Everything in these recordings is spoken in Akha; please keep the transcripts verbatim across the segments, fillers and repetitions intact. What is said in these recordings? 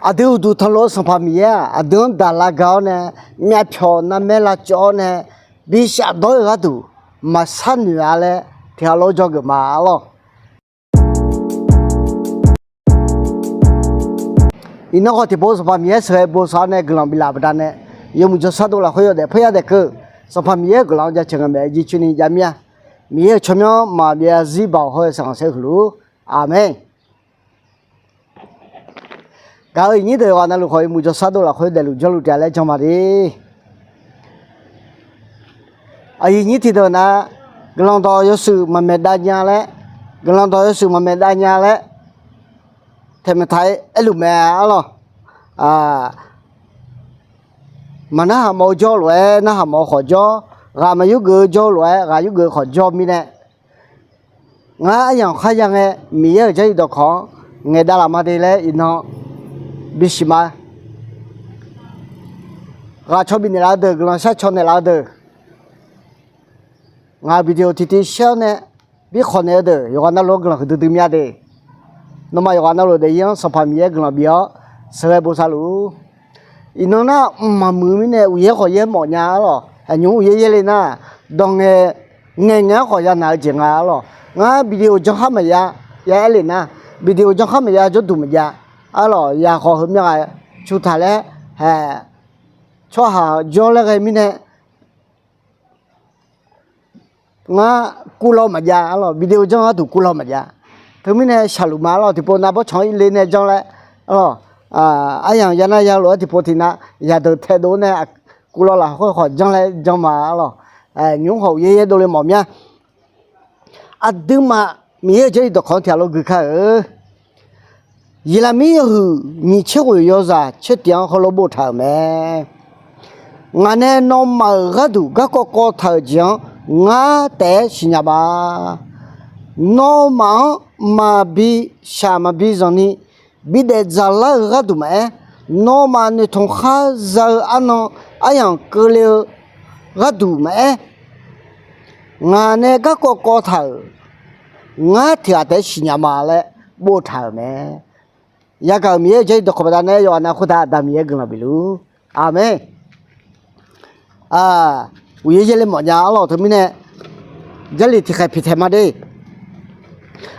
Aqdui uqduq tanqlof-eu Sanqpaq Miqyaer-aq, aqdui-anr daq lavgaq-awr nae, myavpyawq narmaer lavcawv-awr nae, bishaf dawr-eu gharduq maqshar noeq-a laer tiqghaq lof-aer dzawgeuf ma arlawr. Iqnan khawf tiqpov Sanqpaq Miqyaer sheuqghae bosav-awr nae guiqlanq biflaf baqdanae, yawmuiq jawrshar dov lafkhoer yawdaef poerya daef keuv, Sanqpaq Miqyaer-euq guiqlanq-anr jaceuq ngae maeq-aer jircoer ni jav mir-a. Miqyaer-euq tsawrmyanr maqbyav zarzir baoq hawr-eu sanqlanq saer huiq luf-ur. Aqmeq. Gaq-euq iqnyir deuq yawqghaq navluf khawf yawmuiq jawrshar dov lafkhoer daefluf jawrluf taef-a laer jan ma de. Aqyuif nyir tiqdeuq nar, guiqlanq dawq yawshuif maqmaeq dav nya laer, guiqlanq dawq yawshuif maqmaeq dav nya laer, taeqmaeq taq-aer aerluf mae arlawr. Maqnarhaq mawf-eu jawr lof-aer narhaq mawf-eu khawf jawr, ghaq maqyurgeuf-eu jawr lof-aer ghaq yurgeuf-eu khawf jawr mirnae, ngar aryamq kharya ngae Miqyaer-euq jarlif dawqkawq-anr ngaeqdav laf ma de laer iqnan bisiq ma. Ghaq caw bifnaeq laf-eu deuq, guiqlanq shar caw naeq laf-eu deuq, ngaq-euq video tiqtiv share-awr nae bi khawq naeq-eu deuq yawqghaq navluf-anr guiqlanq huiqdui dui mir-a de. Nawmaf yawqghaq navluf daefzir-anr Sanqpaq Miqyaer guiqlanq bif-awr sheuqghae bosav luf-ur. Iqnan nar mqmaq muiq-eu mirnae uqyaer khawqyaer mawf nya arlawr. Aqnymr uqyaer yaerle nar, dawq ngaeq ngaeq ngaeq-anr khawf yanaq-eu jeq nga arlawr. Ngar video janrkhar maqya, ya aerle nar, video janrkhar maqya jawrduq maqjav arlawr. Yaq khawf heumya ghaq cu taq laer, tsawrhaq jawr laer ghae mirnae, ngar kuvlawv maqjav arlawr, video janr gharduq kuvlawv maqjav. Teumirnae shaqluf ma arlawr, tiqpov nav bawrtsanq-anr irle nae janr laer arlawr. Aryamq ya nar ya lof-aer tiqpov tiqnav yaqdeuq taedov nae kuvlawv lafkhoer khawf janr laer janr ma arlawr. Nymr khawf uqyaer yaer dovle mawf mya. Aqduimaf Miqyaer-euq jarlif dawqkawq-anr tiqghaq lof gui kar-eu. Yeqlaqmir yawhuiq nyiq tser ghoeq yawzaq tser tif-anr heulof boftaq-euq mae. Ngaq nae nawmaf-euq gharduq garkawv kawv taq-euq jeq-anr ngar taef-aer siqnya ma. Nawmaf-anr maqbi shaq maqbi zanqni bidaef dzaqlar-eu gharduq maqaer, nawmaf noeqtmq khar za-eu arnan aryamq keuvle-eu gharduq maqaer, ngaq nae garkawv kawv taq-euq ngar tiq ghaq taef-aer siqnya ma laer boftaq-euq mae. Yagaq-euq Miqyaer-euq jarlif dawqkawq baqdanae yawqghaq nav khoertav Aqda Miqyaer guiqlanq bif luf-ur. Aqmeq. Uqyaer yaerle mawf nya arlawr, teumirnae jarlif tiqkhaeq piqtaeq ma de.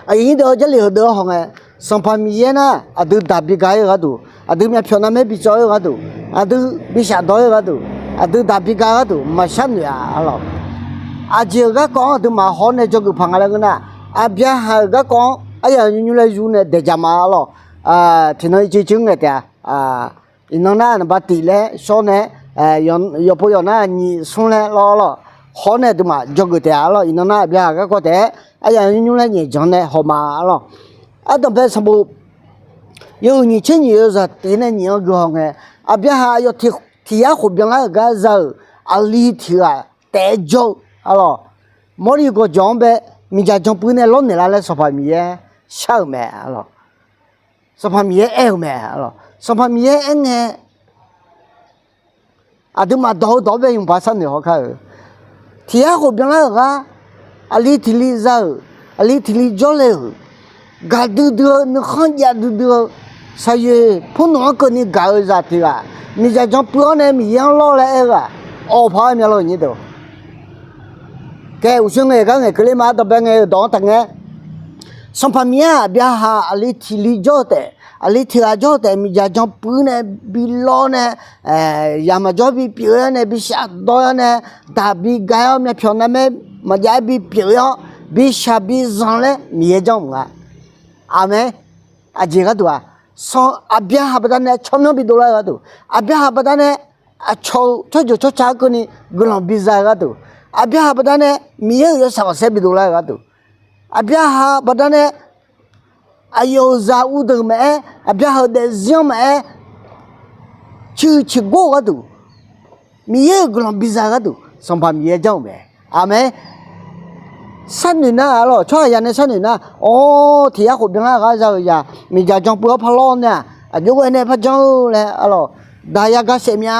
Aqyuif nyir deuq-eu jarlif heudeuq-anr hawngae, Sanqpaq Miqyaer nar aqdui daq bi ga-ir-eu gharduq, aqdui myavpyawq narmaer bi cawv-ir-eu gharduq, aqdui bi shafdawr-ir-eu gharduq, aqdui daq bi ga-eu gharduq maqshar noeq-a arlawr. Aqjeq-euq garkawv-anr aqduimaf haw-awr nae dzawgeuf paq nga laer ngeur nar, Aqbyaqhaq-euq garkawv-anr aryamq nymr nymr laer yur nae daeq jaq ma arlawr. Tiqnan ircuf cuf ngaeq taef-a. Iqnan nar naqba tif laer shawr nae, yawqpov yawq nar nyiq smr laer lawr lawr, haw-awr nae aqduimaf dzawgeuf taef-a arlawr. Iqnan nar Aqbyaqhaq garkawv taef-aer aryamq nymr nymr laer nyaef janq nae haw ma arlawr. Ardanqbae sanqbof yawhuiq nyiq tser nyiq yawzaq tif nae nyiq-anr guihaw ngae, Aqbyaqhaq aqyawf tiq yar khof byanlar-euq gar za-euq aqli tiq ghaq taef-aer jawr-eu arlawr. Mawrli gawqjawq-anr bae miqdzaq janpuiv nae lawrnaeq lar laer Sanqpaq Miqyaer shar-euq mae arlawr. Sanqpaq Miqyaer aer-eu mae arlawr. Sanqpaq Miqyaer aerngae, aqduimaf dawq-eu dawq-anr bae nymq paq sharnoeq haw kar-euq. Tiq yar khof byanlar-euq gar aqli tiq li za-euq, aqli tiq li jawrle-euq, gaqdui dui-eu nuikhanr jav duidui-eu, shaqyoeq purnmq-anr keuvni gaq-eu zaq tiq ghaq miqdzaq janpuiv-awr nae Miqyaer-anr lawr laer aer-eu-aq, awqpaq-aer mya lawr nyir deuq. Kae uqshoe ngaeq gar ngaeq keuvle ma, ardanqbae ngae-euq dawq-anr taqngae. Sanqpaq Miqyaer-aq Aqbyaqhaq aqli tiq li jawr-eu taef, aqli tiq ghaq jawr-eu taef miqdzaq janpuiv nae bi lawr nae, yaq maqjawr bipyeuf-ir-awr nae bi shafdawr-ir-awr nae, daq bi ga-ir-awr myavpyawq narmaer maqjav-aer bipyeuf-ir-awr bi shaq bi zanq laer Miqyaer janr mq nga. Aqmeq. Aqjeq gharduq-aq, Aqbyaqhaq baqdanae tsawrmyanr bidov lar-eu gharduq, Aqbyaqhaq baqdanae aqcawq-eu tsawrjeuq tsawrca-anr keuvni guiqlanq biza-eu gharduq, Aqbyaqhaq baqdanae Miqyaer-euq yawshaq khanqsaer bidov lar-eu gharduq, Aqbyaqhaq baqdanae aqyawf-euq zaq uvdeuq maqaer, Aqbyaqhaq-euq daefzir-anr maqaer, ciqhuiq ciqgor-eu gharduq, Miqyaer-euq guiqlanq biza-eu gharduq Sanqpaq Miqyaer janr-euq mae. Aqmeq. Sharnoeq nar arlawr, tsawrhaqzaq nae sharnoeq nar, awr, tiq yar khof byanlar-eu gar za-euq zaq miqdzaq janpuiv-awr par lawr nae-aq, aqjox ghae nae par janr-eu laer arlawr, daq ya ga saef mya,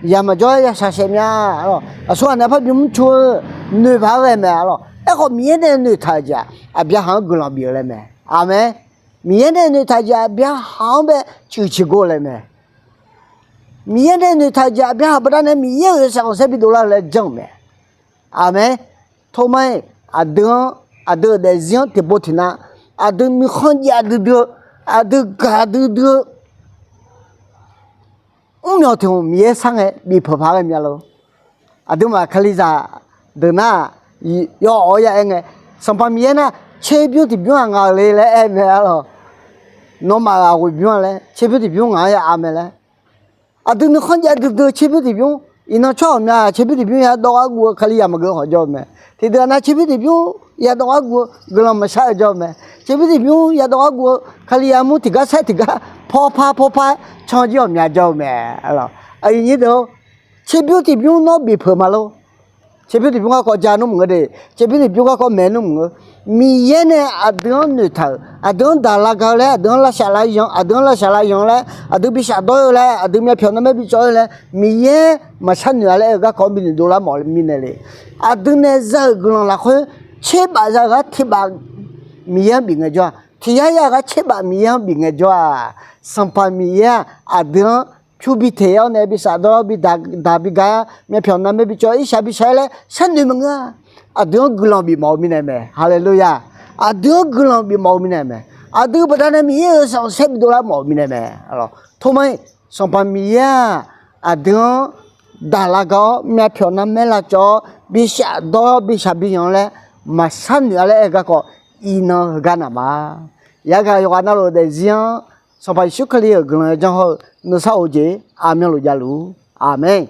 yaq maqjawr ya shaq saef mya arlawr, aqsurghaq nae par bimr cu-eu noeqpaq-aer ghae mae arlawr. Aerkhawf Miqyaer nae noeqtaq-euq jeq-aq, Aqbyaqhaq-anr guiqlanq bif-eu laer mae. Aqmeq. Miqyaer nae noeqtaq-eu jeq aqbyaqhaq-anr bae cuif ciqgov laer mae. Miqyaer nae noeqtaq-eu jeq aqbyaqhaq baqdanae Miqyaer-euq yawshaef khanqsaer bi dovlar-eu laer janr-euq mae. Aqmeq. Tormar-iq, aqdui-anr, aqdui-euq daefzir-anr tiqpov tiqnav, aqdui nuikhanr jav duidui-eu, aqdui gaq duidui-eu mrmyawq tiq hmq Miqyaer sharngae bif peuq paq ghae mya lor. Aqduimaf Kalizaq deuq nar-aq, yawf-awr ya aer ngae, Sanqpaq Miqyaer nar, tserbymr tiqbymr-aq ngaq-euq le laer aer mae arlawq. Nawmaf-euq aqghoeq bymr-a laer, tserbymr tiqbymr ngaq-anr ya aq mae laer. Aqdui nuikhanr jav duidui-eu tserbymr tiqbymr, iqnan tsawrhaq ghawqmya tserbymr tiqbymr yadawv ghar guv-eu Kalizaq maqgeu khawf jawr-eu mae. Tiqdeuq-aq nar tserbymr tiqbymr yadawv ghar guv-eu guiqlanq maqshar-eu jawr-eu mae. Tserbymr tiqbymr yadawv ghar guv-eu Kalizaq mur tiqgar saer tiqgar pawrpar pawrpar can jir ghawqmya jawr-eu mae. Aqyuif nyir deuq-or, tserbymr tiqbymr nawr bif peuq ma lor. Tserbymr tiqbymr garkawv ja nmr maqngeur de, tserbymr tiqbymr garkawv maeq nmr maqngeur. Miqyaer nae aqdui-anr noeqtaq-euq, aqdui-anr daq lavga-eu laer, aqdui-anr lavshaf lavyanq, aqdui-anr lavshaf lavyanq laer, aqdui bi shafdawr-eu laer, aqdui myavpyawq narmaer bi cawv-eu laer, Miqyaer maqshar noeq-a laer aer-eu garkawv-anr bifnaeq dovlar mawf mirnae le. Aqdui nae za-euq guiqlanq lafkhoer, tserbaf za-euq gar tiqbaf Miqyaer-anr bif ngaejawr-aq, tiqyar ya-euq gar tserbaf Miqyaer-anr bif ngaejawr-aq, Sanqpaq Miqyaer-aq aqdui-anr pyur bi teq-awr nae bi shafdawr bi daq bi gar, myavpyawq narmaer bi cawv, irshaq bi shaq-aer laer sharnoeq maqngeur-a. Aqdui-anr guiqlanq bifmawf-eu mirnae mae. Haleluya! Aqdui-anr guiqlanq bifmawf-eu mirnae mae. Aqdui baqdanae Miqyaer-euq yawshaef khanqsaer bi dovlar mawf-eu mirnae mae. Tormar-iq, Sanqpaq Miqyaer-aq aqdui-anr daq lavga-awr, myavpyawq narmaer lavcawv-awr, bi shafdawr-awr bi shaq bi yanq laer maqshar noeq-a laer aer-eu garkawv, iqnan heugar naq ma. Yagaq yawqghaq navluf-eu daefzir-anr Sanqpaq Yeqsur Kali-euq guiqlanq-eu janr hawr-eu nuisar of-eu jeq aqmyanluf javluf-ur. Aqmeq.